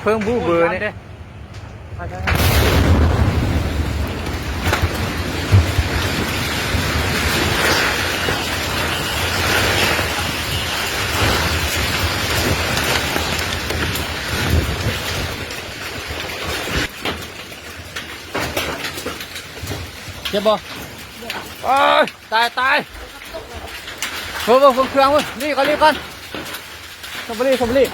ພີ່ມບູເບີນີ້ເດ້. ເຈັບບໍ່? ໂອ້ຍ ຕາຍ ຕາຍ ເບິ່ງ ເບິ່ງເຄື່ອງເວີ້ຍ ລີ້ກ່ອນ ລີ້ກ່ອນ ສະບາຣີ ສະບາຣີ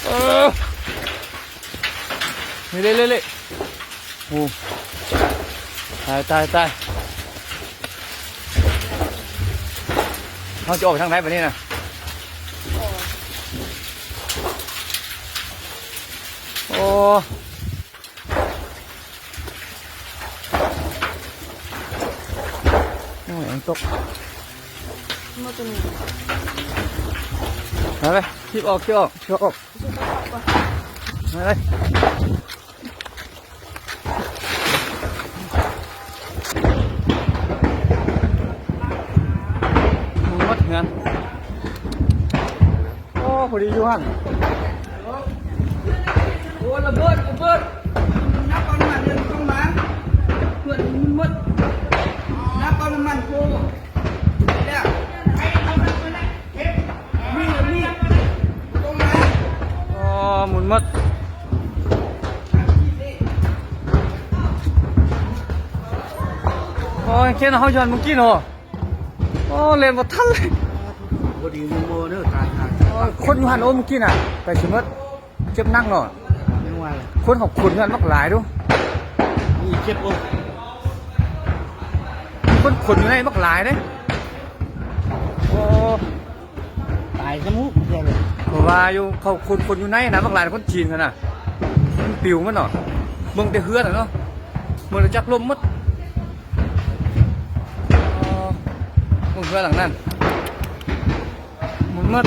ເອີ ນີ້ ເລ ເລ ເລ ໂອ້ ຕາຍ ຕາຍ ຕາຍ ເຮົາຈະອອກໄປທາງໃດບາດນີ້ນະ? ໂອ້ ໂອ້ຍ ມັນຕົກ ໄປ ໄປ ຄີບອອກ ຄີບອອກ ຄີບອອກ ໄປ ໄປ. ໝົດເຮືອນ ໂອ້ ພໍດີຢູ່ຫັ້ນ ໂອ້ ລະເບີດ ລະເບີດ ນັບເອົານ້ຳມັນເດີ ບໍ່ຕ້ອງມາ ເພື່ອນມັນໝົດ ນັບເອົານ້ຳມັນໂພ ແລ້ວ ມີ ມີ ບໍ່ຕ້ອງມາ ອໍ ໝຸນໝົດ. ໂອ້ຍ ເຄນເຮົາຍ້ອນມື້ກີ້ເນາະ ໂອ້ ເລ່ນບໍ່ທັນເລີຍ ບໍ່ດີມີໂມເດີ ຕາຍ ຕາຍ ໂອ້ຍ ຄົນຢູ່ຫັ້ນ ໂອ້ ມື້ກີ້ນະ ໄປຊິໝົດ ເຈັບໜັກເນາະ ຍັງວ່າ ຄົນເຂົາຂົນຢູ່ຫັ້ນບັກຫຼາຍດູ ມີເຈັບບໍ່ ມີຄົນຂົນຢູ່ໃນບັກຫຼາຍເດ້ ໂອ້. ຕາຍຊະໝູກເທື່ອເລີຍ ເພາະວ່າຢູ່ ເຂົາຂົນ ຂົນຢູ່ໃນນະ ບັກຫຼາຍຄົນຈີນຫັ້ນນະ ມັນປິວໝົດເນາະ ເບິ່ງແຕ່ເຮືອນນະເນາະ ເບິ່ງແຕ່ຈັກລົມໝົດ ເບິ່ງເຮືອນຫຼັງນັ້ນ ໝຸນໝົດ.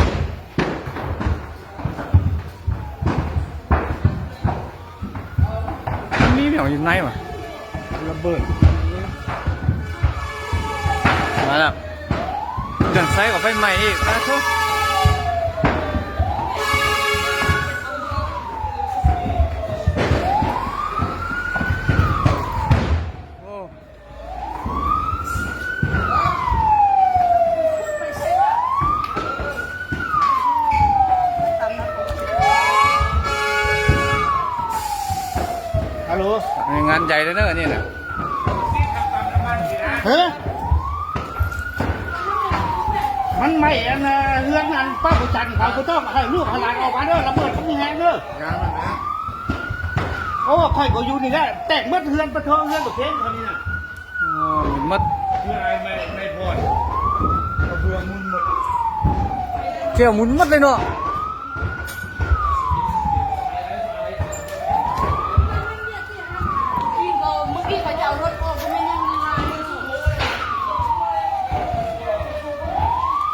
ມັນມີແນວຢູ່ໃນຫວາ ລະເບີດ ມາແລ້ວ ເດືອນໄຊກໍໄຟໄໝ້ອີກ ປາໂທ້ ໂອ້. ຮາໂຫຼ ງານໃຫຍ່ເດີເນີ ອັນນີ້ນະ ຮະ ມັນໄໝ້ອັນ ເຮືອນອັນປ້າຜູ້ຈັນເຂົາ ບໍ່ຕ້ອງໃຫ້ລູກໃຫ້ຫຼານອອກມາເດີ ລະເບີດມັນແຮງເດີ ໂອ້ ຂ້ອຍກໍຢູ່ນີ້ແຫຼະ ແຕກໝົດເຮືອນ ປະໂທ ເຮືອນປະເພນເຂົານີ້ນະ. ອໍ ໝຸນໝົດ ເພື່ອໃຫ້ໄມ້ ໄມ້ພອນ ກະເບື້ອງໝຸນໝົດ ແກ້ວໝຸນໝົດເລີຍເນາະ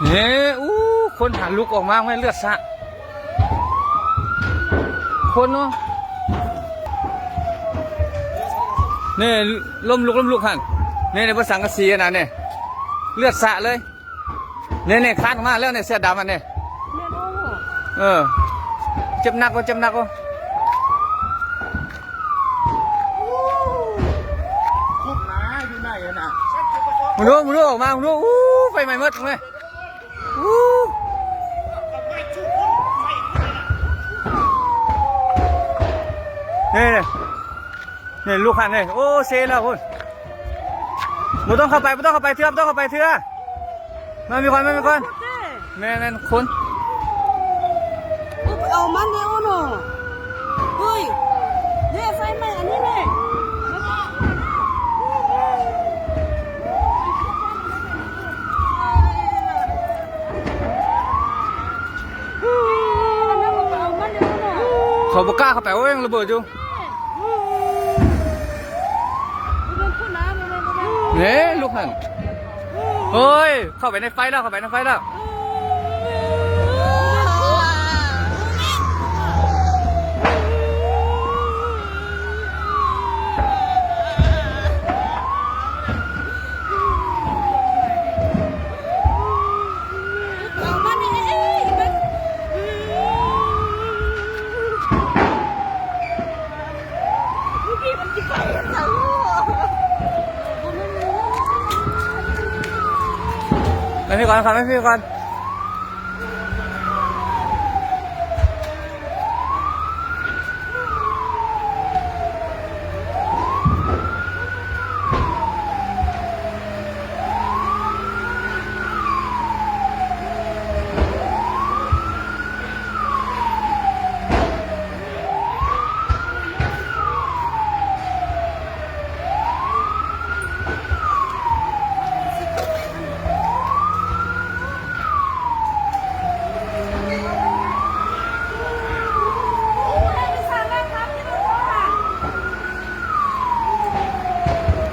ເອີ ອູ້ ຄົນຫາລຸກອອກມາ ແມ່ນເລືອດສາດ. ຄົນເນາະ ນີ້ ລົ້ມລຸກ ລົ້ມລຸກຫັ້ນ ນີ້ ນີ້ ບໍ່ສັງກະສີຫັ້ນນະ ນີ້ ເລືອດສາດເລີຍ ນີ້ ນີ້ ຄານອອກມາແລ້ວນີ້ ເສື້ອດຳຫັ້ນນີ້ ແມ່ນບໍ່? ເອີ ເຈັບໜັກບໍ່ ເຈັບໜັກບໍ່? ຄຸບໜາຢູ່ໃນຫັ້ນນະ ມາດູ ມາດູ ອອກມາ ມາດູ ອູ້ ໄຟໄໝ້ໝົດເລີຍ. ອູ້ ນີ້ ນີ້ ນີ້ ລຸກຫັ້ນນີ້ ໂອ້ ເຊແລ້ວພຸ້ນ ບໍ່ຕ້ອງເຂົ້າໄປ ບໍ່ຕ້ອງເຂົ້າໄປເທື່ອ ບໍ່ຕ້ອງເຂົ້າໄປເທື່ອ ມາມີຄວັນ ມາມີຄວັນ ແມ່ນໆ ຄົນ ເອົາມັນແລ້ວເນາະ ເຮີ້ຍ ເດ້ ໄຟໄໝ້ອັນນີ້ແຫຼະ ເຂົາບໍ່ກ້າເຂົ້າໄປ ໂອ້ຍ ຍັງລະເບີດຢູ່ ເດ້ ລູກຫັ້ນ ໂອ້ຍ ເຂົ້າໄປໃນໄຟແລ້ວ ເຂົ້າໄປໃນໄຟແລ້ວ. ເອົາມັນໃຫ້ ก่อนครับ ให้พี่ก่อน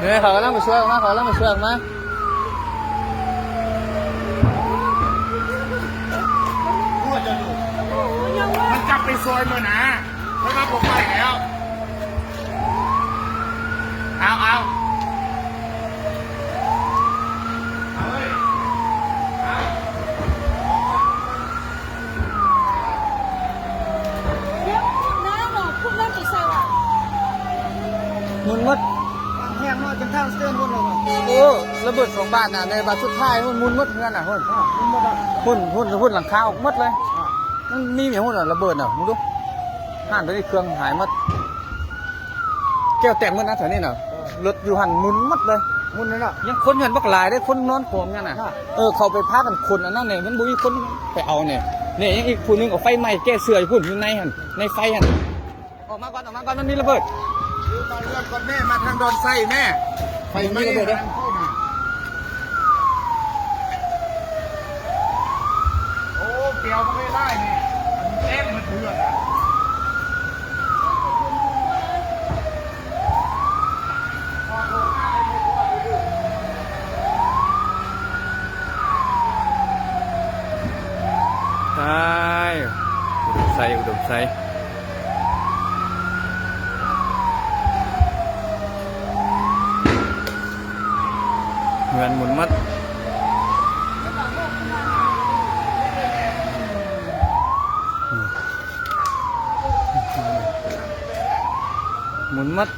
เนี่ย เขากำลังไปช่วยออกมา เขากำลังไปช่วยออกมา มันจับไปซอยมันนะ เพราะว่าผมไปแล้ว เอา เอา เอาเลย เอา หมุนหมด แฮงเนาะ จนทางสะเทือนหมดเลยเนาะ โอ้ ระเบิดสองบาทน่ะ ในบาทสุดท้ายมันหมุนหมดเฮือนน่ะ พุ่น อ่า หมุนหมดอ่ะ พุ่น พุ่น พุ่น หลังคาออกหมดเลย อ่า มันมีหยังพุ่นน่ะ ระเบิดน่ะ มึงดู ห้านตัวนี้เครื่องหายหมด แก้วแตกหมดนะแถวนี้น่ะ เออ รถอยู่หั่นหมุนหมดเลย หมุนเลยเนาะ ยังคนอยู่หั่นบักหลายเด้ คนนอนกองอยู่หั่นน่ะ อ่า เออ เขาไปพากันขนอันนั้นเนี่ย มันบ่มีคนไปเอาเนี่ย เนี่ย ยังอีกผู้หนึ่งเอาไฟไหม้แก้เสื้ออยู่พุ่น อยู่ในหั่น ในไฟหั่น ออกมาก่อน ออกมาก่อน มันมีระเบิด อยู่นอกเรือนก่อนแม่ มาทางดอนไซแม่ ไฟไหม้ มันมีระเบิดเด้ ทางพูดน่ะ โอ้ เปียวมันไม่ได้นี่ มันแจ้งมันเถื่อนอ่ะ ตาย อุดมไซ อุดมไซ เฮือนหมุนหมด หมุนหมด